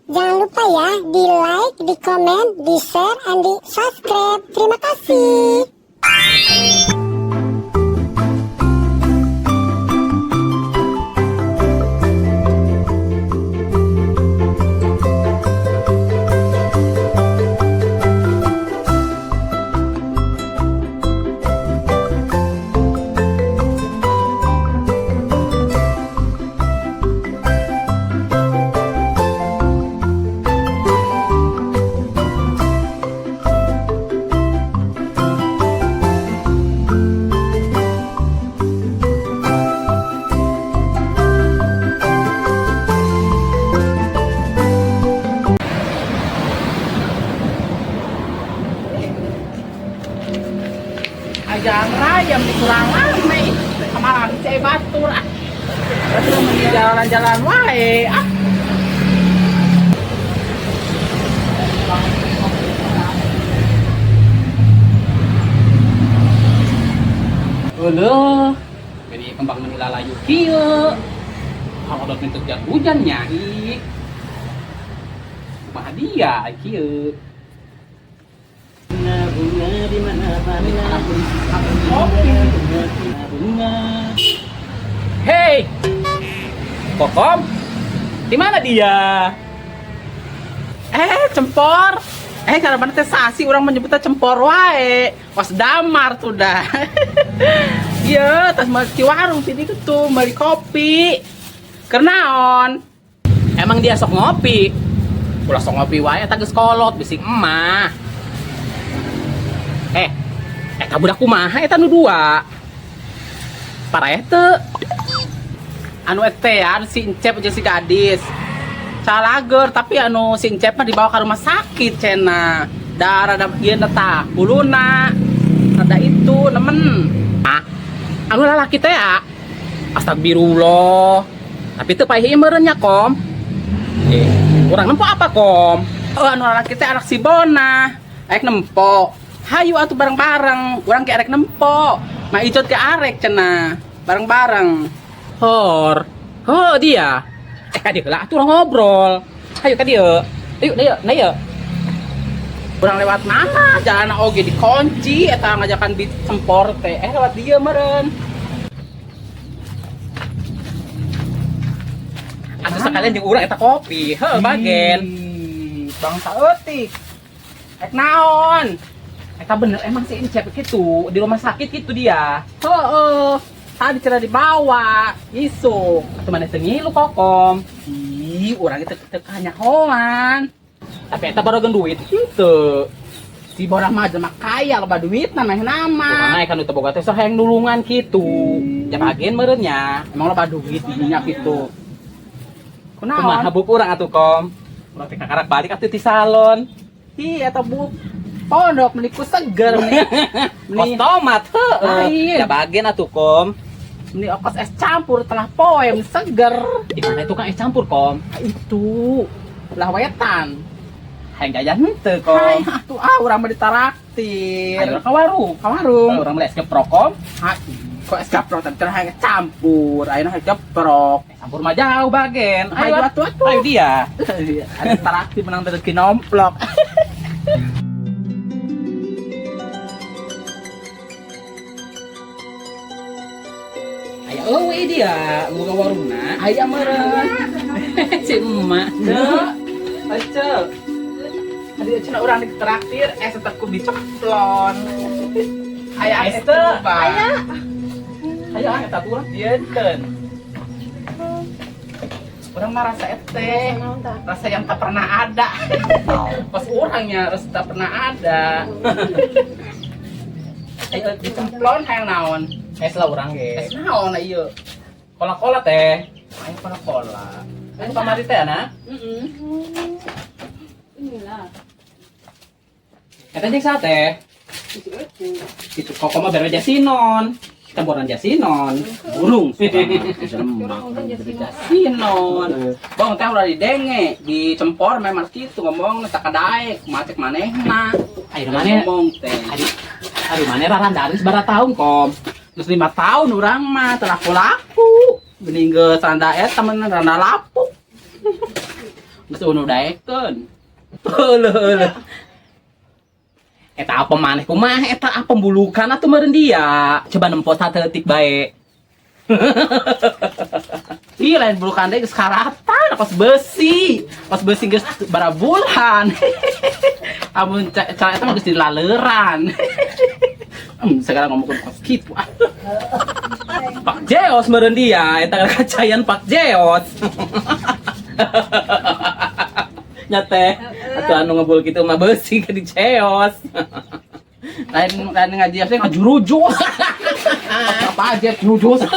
Jangan lupa ya di like, di komen, di share, and di subscribe. Terima kasih. Ajaran raya meni kurang rame kemarin saya batur ah. Batur meni jalan-jalan wae ah. Uluh, jadi kembang meni lalayu kieu. Kalau udah minta hujan nyai. Kumaha dia kieu. Bunga bunga di mana mana Kopi. bunga bunga. Hei, Kokom, di mana dia? Eh, cempor. Eh, karena mana teh sasi orang menyebutnya cempor wae. Was damar tuh dah. Iya, tas mau di warung sini tuh beli kopi. Kenaon? Emang dia sok ngopi? Ulah sok ngopi wae eta geus kolot bising emah. Eh, eta budak kumaha eta nu dua? Pareh teu. Anu ete ya, anu si Encep jeung si gadis. Calager, tapi anu si Encep mah dibawa ke rumah sakit cenah. Darah da ieu tah, huluna. Rada itu nemen. Ah, anu lalaki teh ah. Astagfirullah. Tapi teu paeh ieu meureun nya, Kom. Eh, urang nempo apa, Kom? Oh, anu lalaki teh anak si Bona. Arek nempo. Hayu atuh bareng-bareng. Urang ke arek nempo. Ma icot ke arek cenah. Bareng-bareng. Hor. Oh, dia. Eh, ka dieu lah atuh urang ngobrol. Hayu ka dieu. Ayo, na yeuh, na yeuh. Urang lewat mana? Jalan oge dikunci eta ngajakan di cempor teh. Eh lewat dia meureun. Atuh sekalian jeung urang eta kopi. Heuh, bagen. Ih, bangsa eutik. Rek naon? Eta bener emang si Encep gitu, di rumah sakit gitu dia. Heeh. Tadi cenah dibawa, isuk. Atuh maneh teu ngilu Kokom. Ih, urang itu teu kanyahoan. Tapi eta barogeun duit henteu. Si Borah mah jelema kaya loba duitna mah nama. Urang kan nu teu boga teh sok hayang nulungan kitu. Ja bagen meureun nya. Emang loba duit dinya gitu. Kumaha Kunaon? buku urang atuh Kom? Urang teh kakarak balik atuh ti salon. Ih, eta bu pondok meni ku seger meni. Kos Meni, tomat heueuh. Lain. Ja bagen atuh Kom. meni okos es campur telah poe meni seger. Di mana tukang es campur Kom? Ah, itu belah wetan. Hayang jajan henteu Hai, Kom. atuh ah urang mah ditaraktir. Ayo ka warung. Ka warung. Urang beli es keprok Kom. Ha, kok es keprok tadi cenah hayang campur, ayeuna hayang keprok. Es campur mah jauh bagen. Ayo atuh atuh. Ayo dia. Ada taraktir menang rezeki nomplok. Aya eueuh dia, buka warungna. Aya meureun. Si emak. Cek, Ece. Tadi cenah urang ditraktir es tetep ku diceplon. Aya Es es teu. teh. Aya. Ayo ah eta urang dieunkeun. Urang mah rasa teh. Rasa yang tak pernah ada. Pas orangnya rasa tak pernah ada. Ayo dicemplon hayang naon? Es lah urang ge. Es naon ieu? Kola-kola teh. Ayo kola-kola. Ayo kamari teh ana. Heeh. Inilah. Eta jeung saha teh? Itu koko mah bere jasinon. Kita boran jasinon. Burung. Orang Jasinon. Bang teh udah didenge, dicempor memang kitu ngomong tak kadaek, macek manehna. Ayo maneh. Ngomong teh. Aduh, aduh maneh rarandaris bara tahun Kom. Terus 5 tahun urang mah teu laku-laku. Geuning geus randa eta temen randa lapuk. Geus nu daekeun. Euleuh euleuh. Eta apa maneh kumaha eta apa bulukan atuh meureun dia. Coba nempo saeutik bae. Ih, lain bulukan deui, geus karatan, kos besi. Kos besi geus barabulan. Amun cara eta mah geus dilaleuran. Sekarang ngomong kos kitu ah. Pak Jeos meureun dia, eta kacayan Pak Jeos. Nya teh, atuh anu ngebul kitu mah beusi ke diceos. Lain lain ngaji teh ngajurujus. Apa aja jurujus.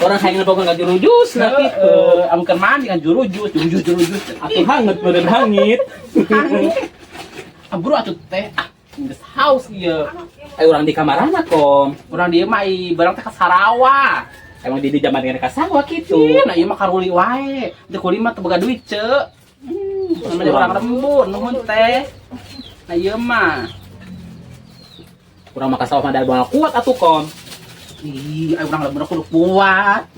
Orang hayang pokoknya ngajurujus nah kitu. Heeh, amun keur mandi kan jurujus, jurujus, jurujus. Atuh hangat meureun hangit. Ah, buru atuh teh. Ah, geus haus ieu. Eh, urang di kamarana, Kom? Urang dieu mah i barang teh ka Sarawak. Emang di zaman kena ka sawah kitu. Ih, nah ieu mah karuli wae. Teu kuli mah teu boga duit, ceu. Namanya orang lembur, nuhun teh. Nah ieu mah. Urang mah ka sawah mah da moal kuat atuh, Kom. Ih, ayo urang lembur kudu kuat.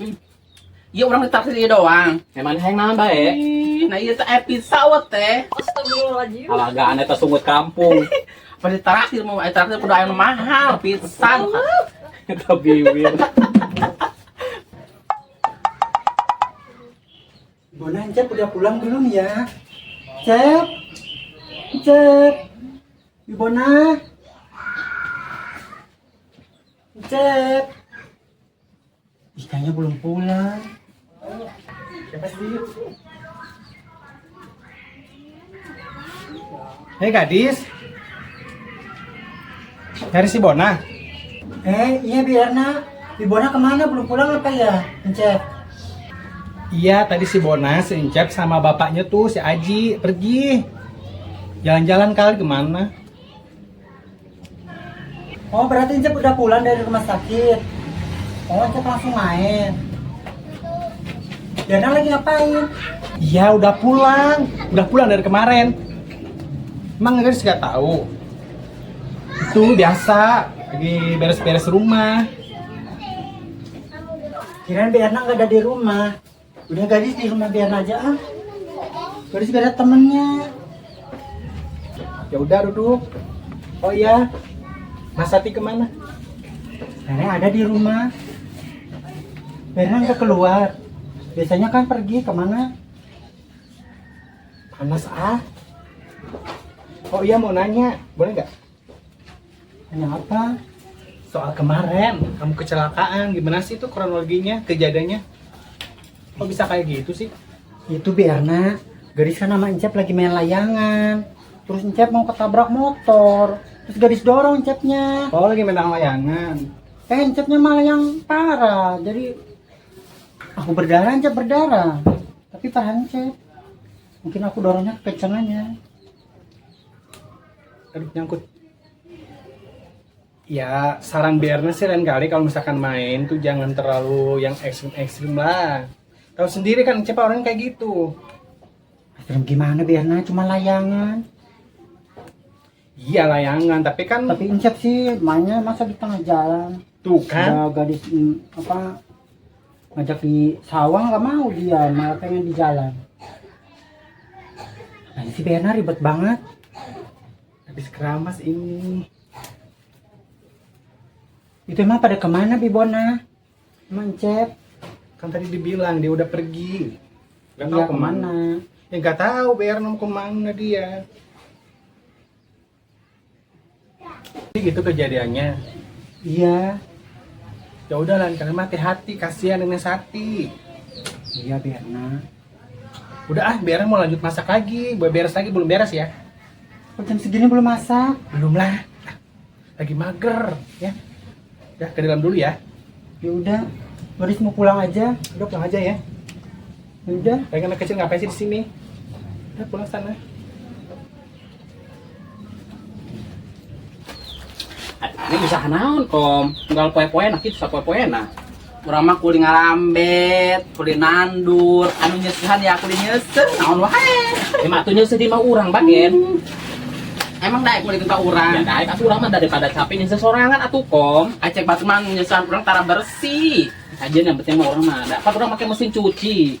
Ieu urang ditraktir ieu doang. Emang hayang naon bae? Ih, nah ieu teh aya pizza we teh. Astagfirullahaladzim. Alagaan eta sungut kampung. Pas ditraktir mau aya traktir kudu aya nu mahal pisan. Eta biwir. Bona, Cep udah pulang belum ya? Cep, Cep, Ibona, Cep. Ih, kayaknya belum pulang. Siapa sih? Hei gadis. Nyari si Bona. Eh, iya Bi Erna. Bi Bona kemana? Belum pulang apa ya, Cep? Iya, tadi si Bona, si Encep sama bapaknya tuh, si Aji, pergi. Jalan-jalan kali kemana? Oh, berarti Cep udah pulang dari rumah sakit. Oh, Cep langsung main. Bi Erna lagi ngapain? Iya, udah pulang. Udah pulang dari kemarin. Emang gadis gak tahu? Itu biasa, lagi beres-beres rumah. Kirain Bi Erna nggak ada di rumah. Udah gadis di rumah Bi Erna aja ah. Gadis gak ada temennya. Ya udah duduk. Oh iya, Mas Sati kemana? Nenek ada di rumah. Bi Erna nggak keluar. Biasanya kan pergi kemana? Panas ah. Oh iya mau nanya, boleh nggak? Nanya apa? Soal kemarin, kamu kecelakaan, gimana sih itu kronologinya, kejadiannya? Kok bisa kayak gitu sih? Itu Bi Erna. Gadis kan sama Encep lagi main layangan. Terus Encep mau ketabrak motor. Terus gadis dorong Encepnya. Oh lagi main layangan. Eh, Encepnya malah yang parah. Jadi aku berdarah, Encep berdarah. Tapi parah Encep. Mungkin aku dorongnya kekencengannya. Aduh, nyangkut. Ya, saran Bi Erna sih lain kali kalau misalkan main tuh jangan terlalu yang ekstrim-ekstrim lah. Tahu sendiri kan siapa orang kayak gitu. Ekstrim gimana Bi Erna? Cuma layangan. Iya layangan, tapi kan Tapi Encep sih mainnya masa di tengah jalan. Tuh kan. Udah gadis apa ngajak di sawah nggak mau dia, malah pengen di jalan. Nah, si Bi Erna ribet banget. Habis keramas ini. Itu emang pada kemana Bi Bona? Emang Encep? Kan tadi dibilang dia udah pergi. Gak tahu Iya, kemana. kemana? Ya nggak tahu Bi Erna mau kemana dia. Jadi gitu kejadiannya. Iya. Ya udah lah, kalian mah hati-hati, kasihan dengan Sati. Iya Bi Erna. Udah ah, Bi Erna mau lanjut masak lagi, buat beres lagi belum beres ya? Kok jam segini belum masak? Belum lah. Lagi mager ya. Ya ke dalam dulu ya. Ya udah, Gadis mau pulang aja. Udah pulang aja ya. Ya udah. Lagi anak kecil ngapain sih di sini? Udah pulang sana. Ini usaha naon, Kom? Unggal poe-poe nah kitu sapoe-poe nah. Urang mah kuli ngarambet, kuli nandur, anu nyeusehan ya kuli nyeuseuh, naon wae. Emang atuh nyeuseuh di mah urang bagen. Emang daek meuli ka urang. Ya daek atuh urang mah daripada capek nyeuseuh sorangan atuh, Kom. Acek batu mah nyeusehan urang tara bersih. Aja yang penting mah urang mah dapat urang make mesin cuci.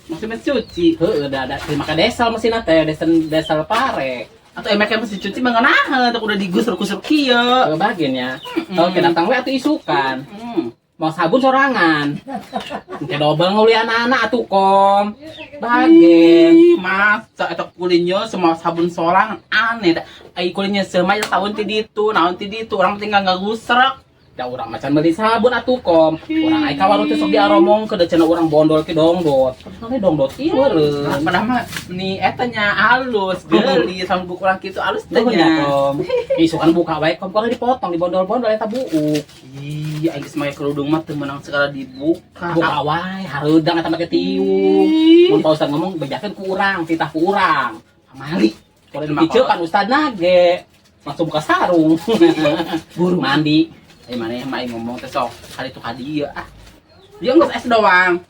Maksudnya mesin cuci. Heeh, da da terima ka desel mesin teh, desel desel pare. Atau emang mesin cuci mah ngeunaheun teh udah digusur-gusur kieu. Heuh bagiannya. Kalau kita datang we atuh isukan. Mau sabun sorangan. Engke dobel nguli anak-anak atuh kom. Bagian. Ih, masa eta kulinya semua sabun sorang aneh dah. Ai kulinya semua ya sabun ti ditu, naon ti ditu, urang tinggal ngagusrek. Da urang macan beli sabun atuh kom. Urang ai ka warung teh sok diaromong ke da cenah urang bondol ki dongdot. Terus dongdot ieu meureun. Padahal mah nih eta nya halus, geulis, sabun buku urang kitu halus teh Nuhun ya nya. kom. Isukan buka wae kom kalau dipotong di bondol-bondol eta buuk. Iya, aing geus make kerudung mah teu meunang segala dibuka. Buka wae hareudang eta make tiung. Mun Pak Ustad ngomong bejakeun ku urang, titah ku urang. Pamali. Kalau dipiceu kan Ustad nage. Langsung buka sarung. Buru. Mandi. Eh mana yang main ngomong teh sok kali itu ka dieu ah. Dia geus es doang.